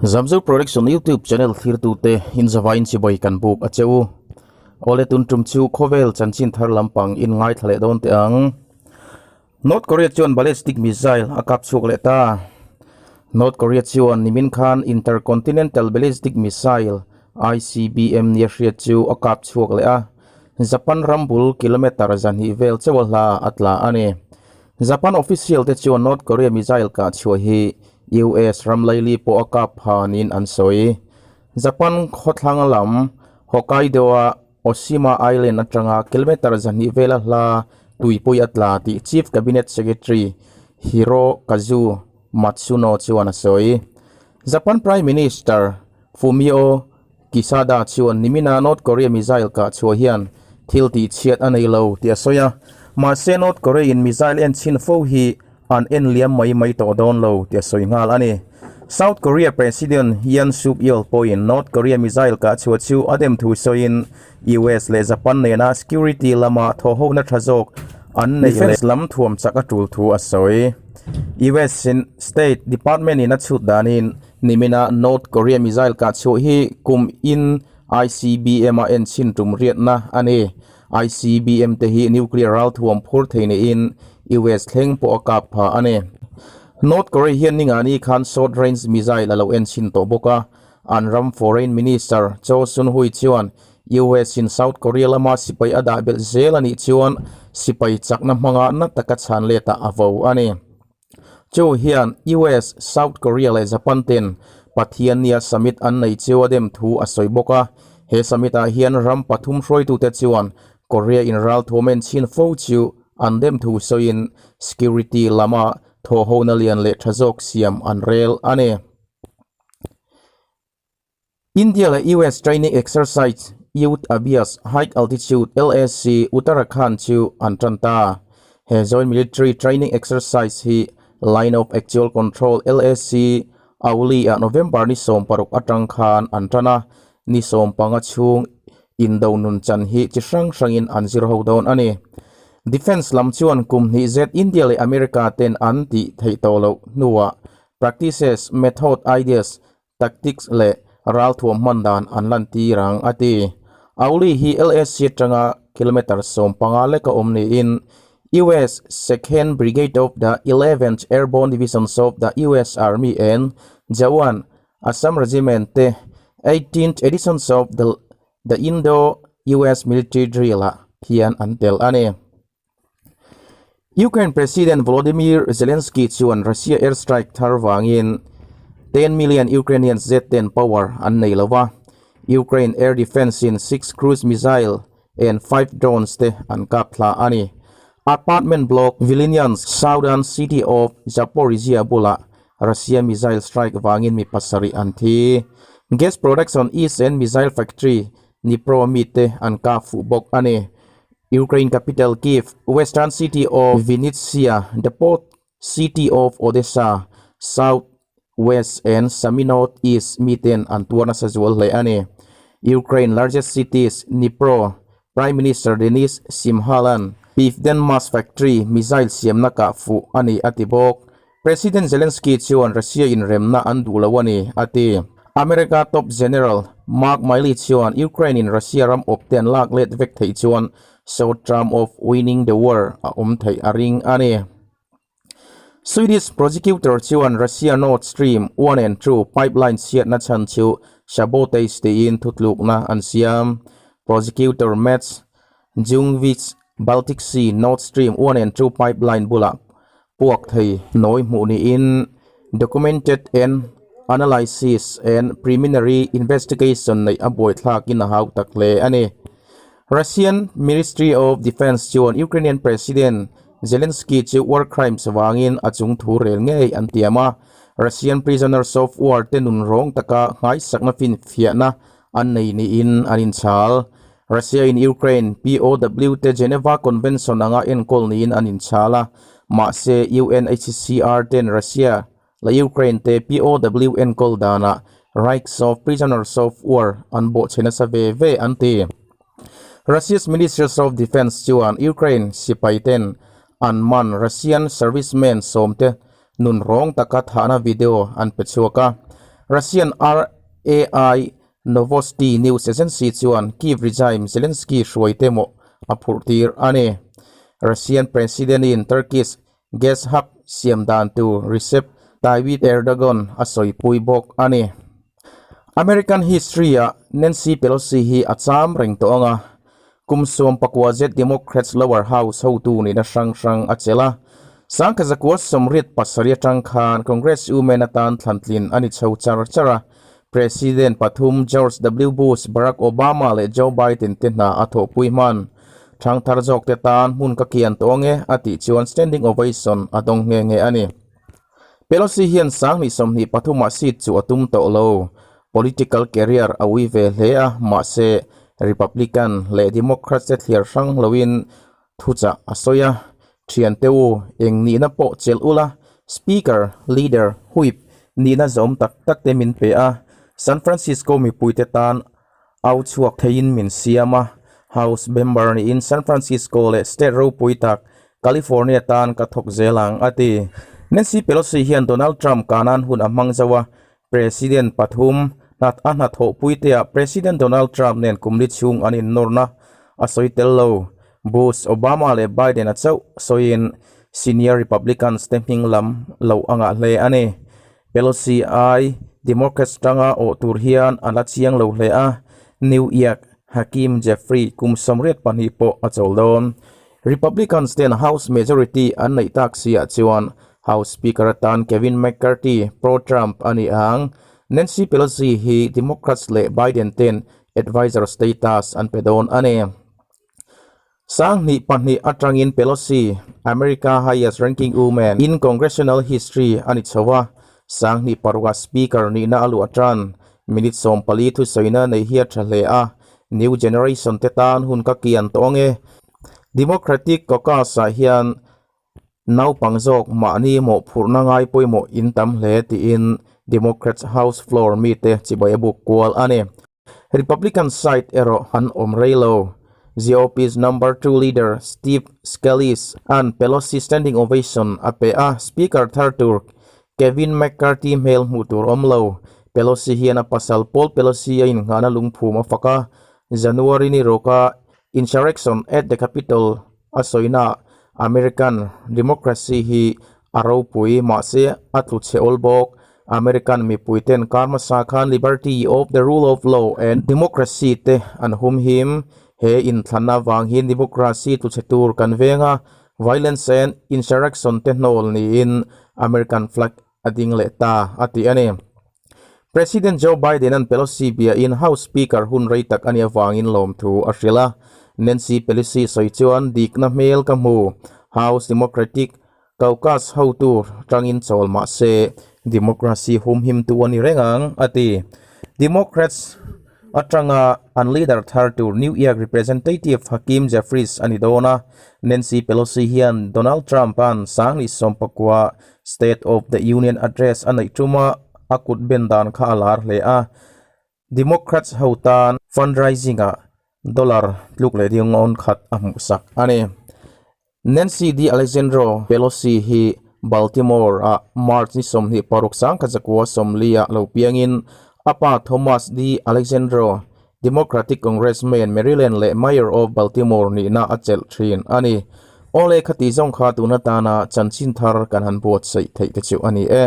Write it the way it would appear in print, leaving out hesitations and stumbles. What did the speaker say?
Zamzo Production YouTube channel thlirtute in zavain chibai kan buk a che u. Awle tun tum chu khawvel chanchin thar lampang in ngaithla leh dawn teh ang. North Korea chuan ballistic missile a kap chhuak leh ta. North Korea chuan nimin khan Intercontinental Ballistic Missile, ICBM, nia hriat chu a kap chhuak leh a, Japan ram bul kilometre 200 vel chauh a hla a tla a ni. Japan official te chuan North Korea missile kah chhuah hi US ram laili pawh a kap pha niin an sawi. Japan khawthlang lam Hokkaido-a Oshima Island atanga kilometre 200 vela hla tuipui a tla tih Chief Cabinet Secretary Hirokazu Matsuno chuan a sawi. Japan Prime Minister Fumio Kishida chuan nimina North Korea missile kah chhuah hian thil tih chhiat a nei lo tih a sawi a, mahse North Korea in missile en chhin fo hi an en liam mai mai tawh dawn lo tih a sawi nghal a ni. South Korea President Yoon Suk Yeol pawhin North Korea missile kah chhuah chu a dem thu sawiin US leh Japan nena security lama thawhhona tha zawk an neih leh lam thuam chak a tul thu a sawi. US State Department in a chhut danin nimina North Korea missile kah chhuah hi kum in ICBM a en chhin tum riatna a ni. ICBM te hi nuclear ral thuam phur thei niin US thleng pawh a kap pha a ni. North Korea hian ningani khan short range missile a lo en chhin tawh bawk a, an ram Foreign Minister Cho Sun-hui chuan US in South Korea lama sipai a dah belh zel a nih chuan sipai chakna hmanga na taka chhan letah a vo a ni. Cho hian US, South Korea leh Japan ten Pathiannia summit an nei cheu a dem thu a sawi bawk a. He summit ah hian ram pathum hruaitute chuan Korea in ralthuam en chhin fo chu an dem thu sawiin security lama thawhhona lian leh tha zawk siam an rel a ni. India leh US training exercise Yudh Abhyas High Altitude LAC Uttarakhand chu an tan ta. He joint military training exercise hi Line of Actual Control LAC Auli ah November ni 16 atang khan an tan a, ni 15 chhung indo nun chan hi chi hrang hrangin an zir ho dawn a ni. Defence lam chuan kum hnih zet India leh America ten an tih theih tawh loh hnuah practices, method, ideas Tactics leh ralthuam hman dan an lantir ang, a ti. Auli hi LAC atanga kilometre 15 leka awm niin US Second Brigade of the Eleventh Airborne Divisions of the US Army and Jawan Assam Regiment te Eighteenth Editions of the the Indo-US Military Drill-ah hian an tel a ni. Ukraine President Volodymyr Zelensky chuan Russia airstrike thar vangin 10 million Ukrainians Z-10 power an nei lo va, Ukraine air defence in six cruise missile and five drones te an kap thla a ni. Apartment block Vilnius southern city of Zaporizhzhia bulah Russia missile strike vangin mi pasarih an thi. Gas production East and missile factory Dnipro mite an kap fuh bawk a ni. Ukraine capital Kyiv, western city of Vinnytsia, the port city of Odesa, south west and semi north east miten an tuar nasa zual hle a ni. Ukraine largest cities Dnipro, Prime Minister Denis Shmyhal-a'n Pivdenmash factory missile siamna kah fuh a ni a ti bawk. President Zelensky chuan Russia in remna an duh lo a ni, a ti. America top general Mark Milley chuan Ukraine in Russia ram awp te an lak let vek theih chuan short term of winning the war a awm theih a ring a ni. Swedish prosecutor chuan Russia Nord Stream 1 and 2 pipeline chhiatna chhan chu sabotage tiin thutlukna an siam. Prosecutor Mats Ljungqvist Baltic Sea Nord Stream 1 and 2 pipeline bulah puak thei nawi hmuh niin documented and analysis and preliminary investigation neih a buaithlakin a hau tak hle a ni. Russian Ministry of Defence chuan Ukrainian President Zelensky chu war crimes vangin a chung thu rel ngei an tiam a, Russian prisoners of war te nun rawng taka nghaisakna finfiahna an nei niin an inchhal. Russia in Ukraine POW te Geneva Convention anga enkawl niin an inchhal a, mahse UNHCR ten Russia leh Ukraine te POW enkawl danah Rights of Prisoners of War an bawhchhe nasa ve ve an ti. Russia's Ministry of Defence chuan Ukraine sipai ten an man Russian servicemen sawmte nun rawng taka thahna video an pe chhuak a. Russian RAI Novosti news agency chuan Kyiv regime Zelensky hruaite mawh a phurhtir a ni. Russian President-in Turkish gas hub siam dan tur Recep Tayyip Erdogan a sawipui bawk a ni. American history-ah Nancy Pelosi hi a cham reng tawh ang a, kum 14 zet Democrats lower house hotu nihna hrang hrang a chelh a. 1987 atang khan Congresswoman atan thlantlin a ni chho char char a, President pathum George W Bush, Barack Obama leh Joe Biden te hna a thawhpui hman. Thangthar zawkte tan hmun ka kian tawh ang e, a tih chuan standing ovation a dawng nghe nghe a ni. Pelosi hian 2023 ah seat chu a tum tawh lo. Political career a ui ve hle a, mahse Republican leh Democrats te thliar hrang loin thuchah a sawi a. Thiante u, eng nihna pawh chelh ula, Speaker, Leader, Whip nihna zawm tak tak te min pe a, San Francisco mipuite tan au chhuak theiin min siam a, House member niin San Francisco leh state ropui tak California tan ka thawk zel ang, a ti. Nancy Pelosi hian Donald Trump kanan hun a hmang zo a, President pathum hnat a hnathawhpui teah President Donald Trump nen kum li chhung an innawrna a sawi tel lo. Bush, Obama leh Biden a chauh sawiin senior Republicans te hming lam loh a ngah hle a ni. Pelosi ai Democrats tanga awh tur hian a la chiang lo hle a, New York Hakeem Jeffrey kum 82 pawh a chawl dawn. Republicans ten House majority an neih tak siah chuan House Speaker atan Kevin McCarthy, pro-Trump a ni ang. Nancy Pelosi hi Democrats leh Biden ten advisor status an pe dawn a ni. 2002 atangin Pelosi, America highest ranking woman in congressional history a ni chho a, 2006 ah Speaker nihna a luah tan. Minute 14 thusawina nei hi a tha hle a, new generation te tan hun ka kian tawh ang e. Democratic caucus ah hian naupang zawk mahni mawhphurhna ngai pawimawh in tam hle tiin Democrats House floor mite chibai a buk kual a ni. Republican side erawh an awm rei lo. GOP's number two leader Steve Scalise an Pelosi standing ovation a pe a, Speaker thar tur Kevin McCarthy hmel hmuh tur awm lo. Pelosi hian a pasal Paul Pelosi a innghahna lungphum a fak a, January ni rawka Insurrection at the Capitol a sawina American democracy hi a ropui mahse a tlu chhe awl bawk. American mipuiten kar hmasa khan liberty of the rule of law and democracy te an hum him. He inthlanna vang hian democracy tlu chhe tur kan veng a, violence and insurrection te hnawl niin American flag a ding leh ta a ti a ni. President Joe Biden-a'n Pelosi biain House Speaker hun rei tak a nih avangin lawmthu a hrilh a. Nancy Pelosi sawi chuan dikna hmel ka hmu. House Democratic Caucus hotu tangin chawl mah se democracy humhimtu a ni reng ang, a ti. Democrats atanga an leader thar tur New York Representative Hakeem Jeffries a ni dawn a. Nancy Pelosi hian Donald Trump-a'n 2019 State of the Union Address a neih tuma a kut ben dan kha a lar hle a. Democrats ho tan fundraising-ah dollar tluk leh ding ngawn khat a hmuhsak a ni. Nancy D. Alexandro Pelosi hi Baltimore-ah March ni 26 1940-ah lo piangin a pa Thomas D. Alexandro, Democratic Congressman Maryland leh Mayor of Baltimore nihna a chelh thin a ni. Awle khati zawng kha tun atana chanchin thar kan han buatsaih theih te chu a ni e.